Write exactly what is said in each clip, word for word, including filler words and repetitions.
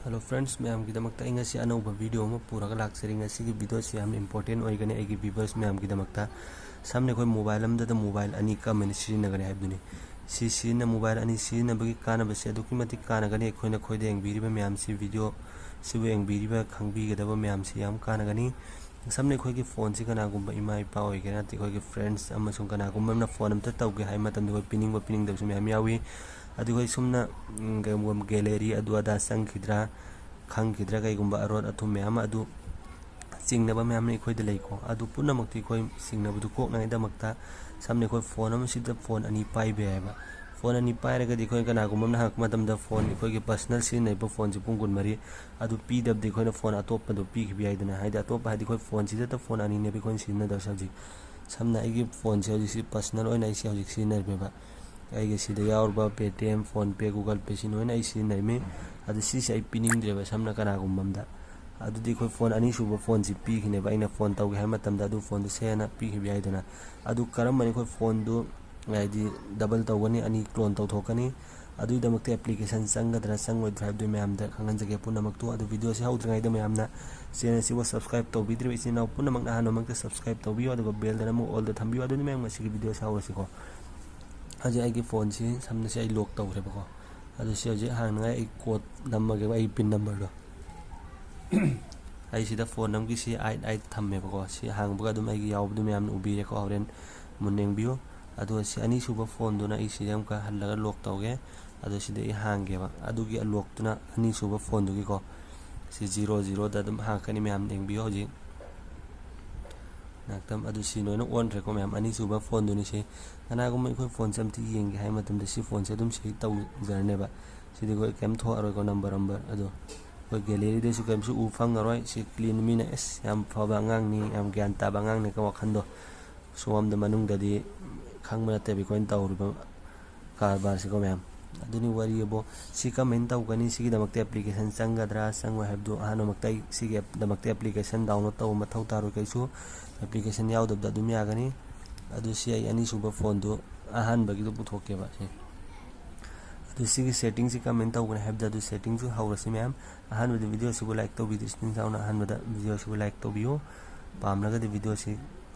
Hello friends, ꯃꯌꯥꯝꯒꯤꯗꯃꯛꯇ ꯑꯩ ꯉꯁꯤ ꯑꯅꯧꯕ video ꯑꯃ ꯄꯨꯔꯒ ꯂꯥꯛꯆꯔꯤ꯫ ꯉꯁꯤꯒꯤ videoꯁꯤ ꯌꯥꯝ important ꯑꯣꯏꯒꯅꯤ ꯑꯩꯒꯤ viewers ꯃꯌꯥꯝꯒꯤꯗꯃꯛꯇ꯫ ꯁꯝꯅ ꯑꯩꯈꯣꯏ mobile ꯑꯃꯗꯇ mobile ꯑꯅꯤ ꯀꯔꯝꯍꯥꯏꯅ ꯁꯤꯖꯤꯟꯅꯒꯅꯤ ꯍꯥꯏꯕꯗꯨꯅꯤ꯫ ꯁꯤ ꯁꯤꯖꯤꯟꯅ mobile ꯑꯅꯤ ꯁꯤꯖꯤꯟꯅꯕꯒꯤ ꯀꯥꯟꯅꯕꯁꯦ ꯑꯗꯨꯛꯀꯤ ꯃꯇꯤꯛ ꯀꯥꯟꯅꯒꯅꯤ꯫ ꯑꯩꯈꯣꯏꯅ ꯑꯩꯈꯣꯏꯗ ꯌꯦꯡꯕꯤꯔꯤꯕ ꯃꯌꯥꯝꯁꯤ, videoꯁꯤꯕꯨ ꯌꯦꯡꯕꯤꯔꯤꯕ, ꯈꯪꯕꯤꯒꯗꯕ ꯃꯌꯥꯝꯁꯤ ꯌꯥꯝ ꯀꯥꯟꯅꯒꯅꯤ꯫ ꯁꯝꯅ ꯑꯩꯈꯣꯏꯒꯤ phoneꯁꯤ ꯀꯅꯥꯒꯨꯝꯕ ꯏꯃꯥ ꯏꯄꯥ ꯑꯣꯏꯒꯦꯔꯥ, ꯅꯠꯇ꯭ꯔꯒ ꯑꯩꯈꯣꯏꯒꯤ friends ꯑꯃꯁꯨꯡ ꯀꯅꯥꯒꯨꯝꯕ ꯑꯃꯅ phone ꯑꯝꯇ ꯇꯧꯒꯦ ꯍꯥꯏꯕ ꯃꯇꯝꯗ ꯑꯩꯈꯣꯏ ꯄꯤꯅꯤꯡꯕ ꯄꯤꯅꯤꯡꯗꯕꯁꯨ ꯃꯌꯥꯝ ꯌꯥꯎꯏ꯫ ꯑꯗꯨ ꯑꯩꯈꯣꯏ ꯁꯨꯝꯅ, ꯎꯝ, ꯀꯩꯒꯨꯝꯕ gallery ꯑꯗꯨ ꯑꯗꯥ ꯆꯪꯈꯤꯗ꯭ꯔꯥ, ꯈꯪꯈꯤꯗ꯭ꯔꯥ, ꯀꯩꯒꯨꯝꯕ ꯑꯔꯣꯠ ꯑꯊꯨꯝ ꯃꯌꯥꯝ ꯑꯃ ꯑꯗꯨ ꯆꯤꯡꯅꯕ ꯃꯌꯥꯝꯅ ꯑꯩꯈꯣꯏꯗ ꯂꯩꯀꯣ꯫ ꯑꯗꯨ ꯄꯨꯝꯅꯃꯛꯇꯤ ꯑꯩꯈꯣꯏ ꯆꯤꯡꯅꯕꯗꯨ ꯀꯣꯛꯅꯉꯥꯏꯗꯃꯛꯇ ꯁꯝꯅ ꯑꯩꯈꯣꯏ phone ꯑꯃꯁꯤꯗ phone ꯑꯅꯤ ꯄꯥꯏꯕ ꯌꯥꯏꯑꯕ꯫ Phone ꯑꯅꯤ ꯄꯥꯏꯔꯒꯗꯤ ꯑꯩꯈꯣꯏ ꯀꯅꯥꯒꯨꯝꯕ ꯑꯃꯅ ꯍꯪꯉꯛꯄ ꯃꯇꯝꯗ phone, ꯑꯩꯈꯣꯏꯒꯤ personal ꯁꯤꯖꯤꯟꯅꯔꯤꯕ phoneꯁꯤ ꯄꯨꯡ ꯀꯨꯟꯃꯔꯤ ꯑꯗꯨ ꯄꯤꯗꯕꯗꯤ ꯑꯩꯈꯣꯏꯅ phone ꯑꯇꯣꯞꯄꯗꯨ ꯄꯤꯈꯤꯕ ꯌꯥꯏꯗꯅ꯫ ꯍꯥꯏꯗꯤ ꯑꯇꯣꯞꯄ ꯍꯥꯏꯗꯤ ꯑꯩꯈꯣꯏ phoneꯁꯤꯗꯇ phone ꯑꯅꯤꯅꯦꯕ ꯑꯩꯈꯣꯏꯅ ꯁꯤꯖꯤꯟꯅꯗꯧꯔꯤꯁꯦ ꯍꯧꯖꯤꯛ꯫ ꯁꯝꯅ ꯑꯩꯒꯤ phoneꯁꯦ ꯍꯧꯖꯤꯛꯁꯤ personal ꯑꯣꯏꯅ ꯑꯩꯁꯦ ꯍꯧꯖꯤꯛ ꯁꯤꯖꯤꯟꯅꯔꯤꯕ꯫ ꯑꯩꯒꯤ ꯁꯤꯗ ꯌꯥꯎꯔꯤꯕ Paytm, PhonePe, Google Pay ꯁꯤ ꯂꯣꯏꯅ ꯑꯩ ꯁꯤꯖꯤꯟꯅꯔꯤꯃꯤ꯫ ꯑꯗꯨ ꯁꯤꯁꯦ ꯑꯩ ꯄꯤꯅꯤꯡꯗ꯭ꯔꯦꯕ ꯁꯝꯅ ꯀꯅꯥꯒꯨꯝꯕ ꯑꯝꯗ꯫ ꯑꯗꯨꯗꯤ ꯑꯩꯈꯣꯏ phone ꯑꯅꯤꯁꯨꯕ phoneꯁꯤ ꯄꯤꯈꯤꯅꯦꯕ꯫ ꯑꯩꯅ phone ꯇꯧꯒꯦ ꯍꯥꯏꯕ ꯃꯇꯝꯗ ꯑꯗꯨ phoneꯗꯨ ꯁꯦꯅ ꯄꯤꯈꯤꯕ ꯌꯥꯏꯗꯅ꯫ ꯑꯗꯨ ꯀꯔꯝꯕꯅ ꯑꯩꯈꯣꯏ phoneꯗꯨ ꯍꯥꯏꯗꯤ double ꯇꯧꯒꯅꯤ, ꯑꯅꯤ clone ꯇꯧꯊꯣꯛꯀꯅꯤ꯫ ꯑꯗꯨꯒꯤꯗꯃꯛꯇ application ꯆꯪꯒꯗ꯭ꯔꯥ ꯆꯪꯉꯣꯏꯗ꯭ꯔꯥ ꯍꯥꯏꯕꯗꯨ ꯃꯌꯥꯝꯗ ꯈꯪꯍꯟꯖꯒꯦ ꯄꯨꯝꯅꯃꯛꯇꯨ꯫ ꯑꯗꯨ videoꯁꯤ ꯍꯧꯗ꯭ꯔꯤꯉꯩꯗ ꯃꯌꯥꯝꯅ channelꯁꯤꯕꯨ subscribe ꯇꯧꯕꯤꯗ꯭ꯔꯤꯕ ꯏꯆꯤꯟ ꯏꯅꯥꯎ ꯄꯨꯝꯅꯃꯛꯅ ꯑꯍꯥꯟꯕꯃꯛꯇ subscribe ꯇꯧꯕꯤꯌꯨ, ꯑꯗꯨꯒ bellꯗꯅ ꯑꯃꯨꯛ allꯗ ꯊꯝꯕꯤꯌꯨ꯫ ꯑꯗꯨꯗꯤ ꯃꯌꯥꯝ ꯉꯁꯤꯒꯤ videoꯁꯤ ꯍꯧꯔꯁꯤꯀꯣ꯫ ꯍꯧꯖꯤꯛ ꯑꯩꯒꯤ phoneꯁꯤ ꯁꯝꯅꯁꯤ ꯑꯩ lock ꯇꯧꯈ꯭ꯔꯦꯕꯀꯣ꯫ ꯑꯗꯨ ꯁꯤ ꯍꯧꯖꯤꯛ ꯍꯥꯡꯅꯉꯥꯏ ꯑꯩ code ꯅꯝꯃꯒꯦꯕ, ꯑꯩꯒꯤ pin numberꯗꯣ꯫ ꯑꯩ ꯁꯤꯗ phone ꯑꯃꯒꯤ ꯁꯤ eight eight ꯊꯝꯃꯦꯕꯀꯣ꯫ ꯁꯤ ꯍꯥꯡꯕꯒ ꯑꯗꯨꯝ ꯑꯩꯒꯤ ꯌꯥꯎꯕꯗꯨ ꯃꯌꯥꯝꯅ ꯎꯕꯤꯔꯦꯀꯣ꯫ ꯍꯣꯔꯦꯟ ꯃꯨꯟꯅ ꯌꯦꯡꯕꯤꯌꯨ꯫ ꯑꯗꯨꯒ ꯁꯤ ꯑꯅꯤꯁꯨꯕ phoneꯗꯨꯅ ꯑꯩ ꯁꯤꯗ ꯑꯃꯨꯛꯀ ꯍꯜꯂꯒ lock ꯇꯧꯒꯦ꯫ ꯑꯗꯨ ꯁꯤꯗ ꯑꯩ ꯍꯥꯡꯒꯦꯕ꯫ ꯑꯗꯨꯒꯤ lockꯇꯨꯅ ꯑꯅꯤꯁꯨꯕ phoneꯗꯨꯒꯤꯀꯣ꯫ ꯁꯤ zero zeroꯗ ꯑꯗꯨꯝ ꯍꯥꯡꯉꯛꯀꯅꯤ, ꯃꯌꯥꯝ ꯌꯦꯡꯕꯤꯌꯨ ꯍꯧꯖꯤꯛ꯫ ꯉꯥꯏꯍꯥꯛꯇꯪ ꯑꯗꯨ ꯁꯤ ꯂꯣꯏꯅ ꯑꯣꯟꯈ꯭ꯔꯦꯀꯣ ꯃꯌꯥꯝ꯫ ꯑꯅꯤꯁꯨꯕ phoneꯗꯨꯅꯤ ꯁꯤ꯫ ꯀꯅꯥꯒꯨꯝꯕ ꯑꯩꯈꯣꯏ phoneꯁꯦ ꯑꯝꯇ ꯌꯦꯡꯒꯦ ꯍꯥꯏꯕ ꯃꯇꯝꯗ ꯁꯤ phoneꯁꯦ ꯑꯗꯨꯝ ꯁꯤ ꯇꯧꯖꯔꯅꯦꯕ꯫ ꯁꯤꯗꯤ ꯑꯩꯈꯣꯏ ꯀꯩꯝ ꯊꯣꯛꯑꯔꯣꯏꯀꯣ number number ꯑꯗꯣ꯫ ꯑꯩꯈꯣꯏ galleryꯗꯁꯨ ꯀꯩꯝꯁꯨ ꯎ ꯐꯪꯉꯔꯣꯏ꯫ ꯁꯤ clean, ꯃꯤꯅ "ꯑꯦꯁ ꯌꯥꯝ ꯐꯕ ꯑꯉꯥꯡꯅꯤ, ꯌꯥꯝ ꯒ꯭ꯌꯥꯟ ꯇꯥꯕ ꯑꯉꯥꯡꯅꯤ" ꯀꯣ ꯋꯥꯈꯜꯗꯣ꯫ ꯁꯣꯝꯗ ꯃꯅꯨꯡꯗꯗꯤ ꯈꯪꯕ ꯅꯠꯇꯦꯕ ꯑꯩꯈꯣꯏꯅ ꯇꯧꯔꯤꯕ ꯀꯔꯕꯥꯔꯁꯤꯀꯣ ꯃꯌꯥꯝ꯫ ꯑꯗꯨꯅꯤ ꯋꯥꯔꯤ ꯑꯕꯣ꯫ ꯁꯤ ꯀꯃꯥꯏꯅ ꯇꯧꯒꯅꯤ? ꯁꯤꯒꯤꯗꯃꯛꯇ application ꯆꯪꯒꯗ꯭ꯔꯥ ꯆꯪꯉꯣꯏ ꯍꯥꯏꯕꯗꯨ ꯑꯍꯥꯟꯕꯃꯛꯇ ꯑꯩ ꯁꯤꯒꯤꯗꯃꯛꯇ application download ꯇꯧꯕ ꯃꯊꯧ ꯇꯥꯔꯣꯏ ꯀꯩꯁꯨ꯫ Application ꯌꯥꯎꯗꯕꯗ ꯑꯗꯨꯝ ꯌꯥꯒꯅꯤ꯫ ꯑꯗꯨ ꯁꯤ ꯑꯩ ꯑꯅꯤꯁꯨꯕ phoneꯗꯨ ꯑꯍꯥꯟꯕꯒꯤꯗꯨ ꯄꯨꯊꯣꯛꯀꯦꯕ ꯁꯤ꯫ ꯑꯗꯨ ꯁꯤꯒꯤ ꯁꯦꯠꯇꯤꯡꯁꯤ ꯀꯃꯥꯏꯅ ꯇꯧꯒꯅꯤ ꯍꯥꯏꯕꯗ, ꯑꯗꯨ ꯁꯦꯠꯇꯤꯡꯁꯨ ꯍꯧꯔꯁꯤ ꯃꯌꯥꯝ꯫ ꯑꯍꯥꯟꯕꯗ ꯚꯤꯗꯤꯑꯣꯁꯤꯕꯨ ꯂꯥꯏꯛ ꯇꯧꯕꯤꯗꯨ, ꯏꯆꯤꯟ ꯏꯅꯥꯎꯅ ꯑꯍꯥꯟꯕꯗ ꯚꯤꯗꯤꯑꯣꯁꯤꯕꯨ ꯂꯥꯏꯛ ꯇꯧꯕꯤꯌꯨ꯫ ꯄꯥꯝꯂꯒꯗꯤ ꯚꯤꯗꯤꯑꯣꯁꯤ,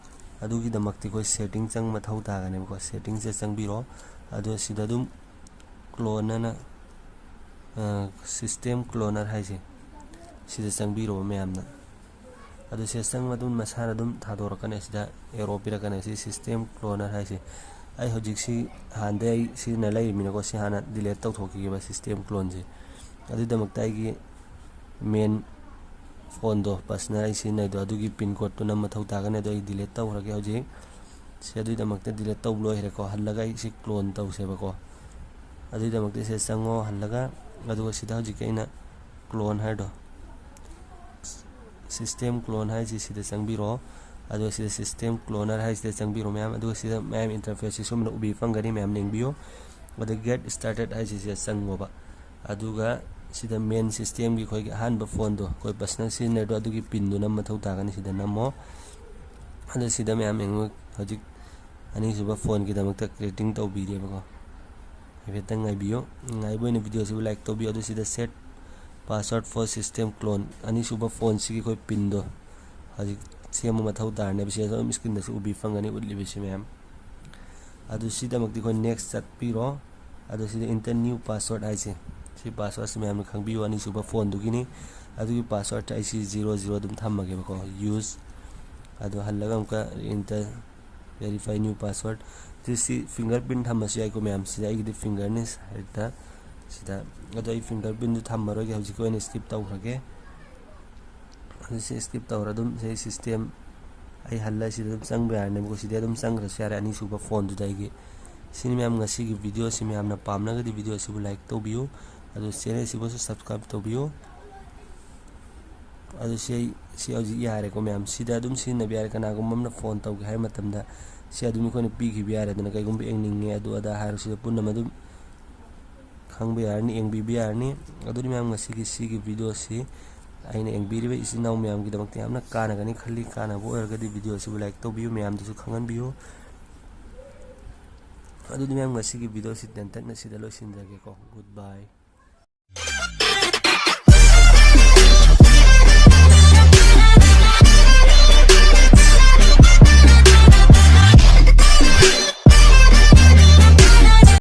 ꯑꯗꯨꯒꯤꯗꯃꯛꯇꯤ ꯑꯩꯈꯣꯏ ꯁꯦꯠꯇꯤꯡ ꯆꯪꯕ ꯃꯊꯧ ꯇꯥꯒꯅꯦꯕꯀꯣ꯫ ꯁꯦꯠꯇꯤꯡꯁꯦ ꯆꯪꯕꯤꯔꯣ꯫ ꯑꯗꯣ ꯁꯤꯗ ꯑꯗꯨꯝ ꯀ꯭ꯂꯣꯟ ꯑꯅ, ꯁꯤꯁꯇꯦꯝ ꯀ꯭ꯂꯣꯅꯔ ꯍꯥꯏꯁꯦ, ꯁꯤꯗ ꯆꯪꯕꯤꯔꯣ ꯃꯌꯥꯝꯅ꯫ ꯑꯗꯨ ꯁꯤꯗ ꯆꯪꯕ ꯑꯗꯨꯝ ꯃꯁꯥꯅ ꯑꯗꯨꯝ ꯊꯥꯗꯣꯔꯛꯀꯅꯤ꯫ ꯁꯤꯗ ꯑꯦꯔꯣ ꯄꯤꯔꯛꯀꯅꯤ, ꯁꯤ ꯁꯤꯁꯇꯦꯝ ꯀ꯭ꯂꯣꯅꯔ ꯍꯥꯏꯁꯦ꯫ ꯑꯩ ꯍꯧꯖꯤꯛꯁꯤ ꯍꯥꯟꯅꯗꯩ ꯑꯩ ꯁꯤꯖꯤꯟꯅ ꯂꯩꯔꯤꯃꯤꯅꯀꯣ, ꯁꯤ ꯍꯥꯟꯅ ꯗꯤꯂꯦꯠ ꯇꯧꯊꯣꯛꯈꯤꯒꯦꯕ ꯁꯤꯁꯇꯦꯝ ꯀ꯭ꯂꯣꯟꯁꯦ꯫ ꯑꯗꯨꯒꯤꯗꯃꯛꯇ ꯑꯩꯒꯤ ꯃꯦꯟ ꯐꯣꯟꯗꯣ, ꯄꯔꯁꯅꯦꯜ ꯑꯩ ꯁꯤꯖꯤꯟꯅꯩꯗꯣ, ꯑꯗꯨꯒꯤ ꯄꯤꯟ ꯀꯣꯗꯇꯨ ꯅꯝꯕ ꯃꯊꯧ ꯇꯥꯒꯅꯤ꯫ ꯑꯗꯣ ꯑꯩ ꯗꯤꯂꯦꯠ ꯇꯧꯈ꯭ꯔꯒꯦ ꯍꯧꯖꯤꯛ꯫ ꯁꯤ ꯑꯗꯨꯒꯤꯗꯃꯛꯇ ꯗꯤꯂꯦꯠ ꯇꯧꯕ ꯂꯣꯏꯈ꯭ꯔꯦꯀꯣ꯫ ꯍꯜꯂꯒ ꯑꯩ ꯁꯤ ꯀ꯭ꯂꯣꯟ ꯇꯧꯁꯦꯕꯀꯣ꯫ ꯑꯗꯨꯒꯤꯗꯃꯛꯇ ꯁꯤꯗ ꯆꯪꯉꯣ ꯍꯜꯂꯒ, ꯑꯗꯨꯒ ꯁꯤꯗ ꯍꯧꯖꯤꯛꯀꯤ ꯑꯩꯅ ꯀ꯭ꯂꯣꯟ ꯍꯥꯏꯗꯣ, ꯁꯤꯁꯇꯦꯝ ꯀ꯭ꯂꯣꯟ ꯍꯥꯏꯁꯤ ꯁꯤꯗ ꯆꯪꯕꯤꯔꯣ꯫ ꯑꯗꯨꯒ ꯁꯤꯗ ꯁꯤꯁꯇꯦꯝ ꯀ꯭ꯂꯣꯅꯔ ꯍꯥꯏꯁꯤꯗ ꯆꯪꯕꯤꯔꯣ ꯃꯌꯥꯝ꯫ ꯑꯗꯨꯒ ꯁꯤꯗ ꯃꯌꯥꯝ ꯏꯟꯇꯔꯐꯦꯁꯁꯤ ꯁꯨꯝꯅ ꯎꯕꯤ ꯐꯪꯒꯅꯤ ꯃꯌꯥꯝ, ꯌꯦꯡꯕꯤꯌꯨ꯫ ꯑꯗ ꯒꯦꯠ ꯁ꯭ꯇꯥꯔꯇꯦꯠ ꯍꯥꯏꯁꯤ ꯁꯤꯗ ꯆꯪꯉꯣꯕ꯫ ꯑꯗꯨꯒ ꯁꯤꯗ ꯃꯦꯟ ꯁꯤꯁꯇꯦꯝꯒꯤ ꯑꯩꯈꯣꯏꯒꯤ ꯑꯍꯥꯟꯕ ꯐꯣꯟꯗꯣ, ꯑꯩꯈꯣꯏ ꯄꯔꯁꯅꯦꯜ ꯁꯤꯖꯤꯟꯅꯔꯤꯗꯣ, ꯑꯗꯨꯒꯤ ꯄꯤꯟꯗꯨ ꯅꯝꯕ ꯃꯊꯧ ꯇꯥꯒꯅꯤ꯫ ꯁꯤꯗ ꯅꯝꯃꯣ꯫ ꯑꯗ ꯁꯤꯗ ꯃꯌꯥꯝ ꯌꯦꯡꯉꯨ, ꯍꯧꯖꯤꯛ ꯑꯅꯤꯁꯨꯕ ꯐꯣꯟꯒꯤꯗꯃꯛꯇ ꯀ꯭ꯔꯤꯌꯦꯇꯤꯡ ꯇꯧꯕꯤꯔꯦꯕꯀꯣ꯫ ꯍꯥꯏꯐꯦꯠꯇꯪ ꯉꯥꯏꯕꯤꯌꯨ꯫ ꯉꯥꯏꯕ ꯑꯣꯏꯅ ꯚꯤꯗꯤꯑꯣꯁꯤꯕꯨ ꯂꯥꯏꯛ ꯇꯧꯕꯤꯌꯨ꯫ ꯑꯗꯨ ꯁꯤꯗ set password four system clone, ꯑꯅꯤꯁꯨꯕ ꯐꯣꯟꯁꯤꯒꯤ ꯑꯩꯈꯣꯏ ꯄꯤꯟꯗꯣ ꯍꯧꯖꯤꯛ ꯁꯦꯝꯕ ꯃꯊꯧ ꯇꯥꯔꯅꯦꯕ꯫ ꯁꯤꯗ ꯑꯗꯨꯝ ꯁ꯭ꯀ꯭ꯔꯤꯟꯗꯁꯨ ꯎꯕꯤ ꯐꯪꯒꯅꯤ ꯎꯠꯂꯤꯕꯁꯤ ꯃꯌꯥꯝ꯫ ꯑꯗꯨ ꯁꯤꯗꯃꯛꯇꯤ ꯑꯩꯈꯣꯏ ꯅꯦꯛꯁ ꯆꯠꯄꯤꯔꯣ꯫ ꯑꯗꯨ ꯁꯤꯗ enter new password ꯍꯥꯏꯁꯦ, ꯁꯤ ꯄꯥꯁꯋꯥꯔꯗꯁꯤ ꯃꯌꯥꯝꯅ ꯈꯪꯕꯤꯌꯨ, ꯑꯅꯤꯁꯨꯕ ꯐꯣꯟꯗꯨꯒꯤꯅꯤ꯫ ꯑꯗꯨꯒꯤ ꯄꯥꯁꯋꯥꯔꯗ ꯑꯩꯁꯤ ꯖꯤꯔꯣ ꯖꯤꯔꯣ ꯑꯗꯨꯝ ꯊꯝꯃꯒꯦꯕꯀꯣ꯫ ꯌꯨꯁ, ꯑꯗꯨ ꯍꯜꯂꯒ ꯑꯃꯨꯛꯀ enter verify new password꯫ ꯁꯤ, ꯁꯤ ꯐꯤꯡꯒꯔ ꯄ꯭ꯔꯤꯟ ꯊꯝꯃꯁꯨ ꯌꯥꯏꯀꯣ ꯃꯌꯥꯝ꯫ ꯁꯤꯗ ꯑꯩꯒꯤꯗꯤ ꯐꯤꯡꯒꯔꯅꯤ ꯍꯦꯛꯇ ꯁꯤꯗ, ꯑꯗꯣ ꯑꯩ ꯐꯤꯡꯒꯔ ꯄ꯭ꯔꯤꯟꯗꯨ ꯊꯝꯃꯔꯣꯏꯒꯦ, ꯍꯧꯖꯤꯛꯀꯤ ꯑꯣꯏꯅ ꯁ꯭ꯀꯤꯞ ꯇꯧꯈ꯭ꯔꯒꯦ꯫ ꯑꯗꯨ ꯁꯤ ꯁ꯭ꯀꯤꯞ ꯇꯧꯔ ꯑꯗꯨꯝ ꯁꯤ ꯁꯤꯁꯇꯦꯝ ꯑꯩ ꯍꯜꯂ ꯁꯤꯗ ꯑꯗꯨꯝ ꯆꯪꯕ ꯌꯥꯔꯅꯦꯕꯀꯣ꯫ ꯁꯤꯗꯤ ꯑꯗꯨꯝ ꯆꯪꯈ꯭ꯔꯁꯨ ꯌꯥꯔꯦ ꯑꯅꯤꯁꯨꯕ ꯐꯣꯟꯗꯨꯗ ꯑꯩꯒꯤ꯫ ꯁꯤꯅꯤ ꯃꯌꯥꯝ ꯉꯁꯤꯒꯤ ꯚꯤꯗꯤꯑꯣꯁꯤ꯫ ꯃꯌꯥꯝꯅ ꯄꯥꯝꯂꯒꯗꯤ ꯚꯤꯗꯤꯑꯣꯁꯤꯕꯨ ꯂꯥꯏꯛ ꯇꯧꯕꯤꯌꯨ, ꯑꯗꯨ ꯆꯦꯅꯦꯜꯁꯤꯕꯨꯁꯨ ꯁꯕꯁꯀ꯭ꯔꯥꯏꯕ ꯇꯧꯕꯤꯌꯨ꯫ ꯑꯗꯨ ꯁꯤ ꯑꯩ, ꯁꯤ ꯍꯧꯖꯤꯛ ꯌꯥꯔꯦꯀꯣ ꯃꯌꯥꯝ꯫ ꯁꯤꯗ ꯑꯗꯨꯝ ꯁꯤꯖꯤꯟꯅꯕ ꯌꯥꯔꯦ꯫ ꯀꯅꯥꯒꯨꯝꯕ ꯑꯃꯅ ꯐꯣꯟ ꯇꯧꯒꯦ ꯍꯥꯏꯕ ꯃꯇꯝꯗ ꯁꯤ ꯑꯗꯨꯝ ꯑꯩꯈꯣꯏꯅ ꯄꯤꯈꯤꯕ ꯌꯥꯔꯦꯗꯅ꯫ ꯀꯩꯒꯨꯝꯕ ꯌꯦꯡꯅꯤꯡꯉꯦ ꯑꯗꯨ ꯑꯗꯥ ꯍꯥꯏꯔꯁꯨ ꯁꯤꯗ ꯄꯨꯟꯅ ꯑꯗꯨꯝ ꯈꯪꯕ ꯌꯥꯔꯅꯤ, ꯌꯦꯡꯕꯤꯕ ꯌꯥꯔꯅꯤ꯫ ꯑꯗꯨꯅꯤ ꯃꯌꯥꯝ ꯉꯁꯤꯒꯤ ꯁꯤꯒꯤ ꯚꯤꯗꯤꯑꯣꯁꯤ, ꯑꯩꯅ ꯌꯦꯡꯕꯤꯔꯤꯕ ꯏꯆꯤꯟ ꯏꯅꯥꯎ ꯃꯌꯥꯝꯒꯤꯗꯃꯛꯇ ꯌꯥꯝꯅ ꯀꯥꯟꯅꯒꯅꯤ ꯈꯜꯂꯤ꯫ ꯀꯥꯟꯅꯕ ꯑꯣꯏꯔꯒꯗꯤ ꯚꯤꯗꯤꯑꯣꯁꯤꯕꯨ ꯂꯥꯏꯛ ꯇꯧꯕꯤꯌꯨ, ꯃꯌꯥꯝꯗꯁꯨ ꯈꯪꯍꯟꯕꯤꯌꯨ꯫ ꯑꯗꯨꯗꯤ ꯃꯌꯥꯝ, ꯉꯁꯤꯒꯤ ꯚꯤꯗꯤꯑꯣꯁꯤ ꯇꯦꯟꯇꯛꯅ ꯁꯤꯗ ꯂꯣꯏꯁꯤꯟꯖꯒꯦꯀꯣ꯫ Goodbye꯫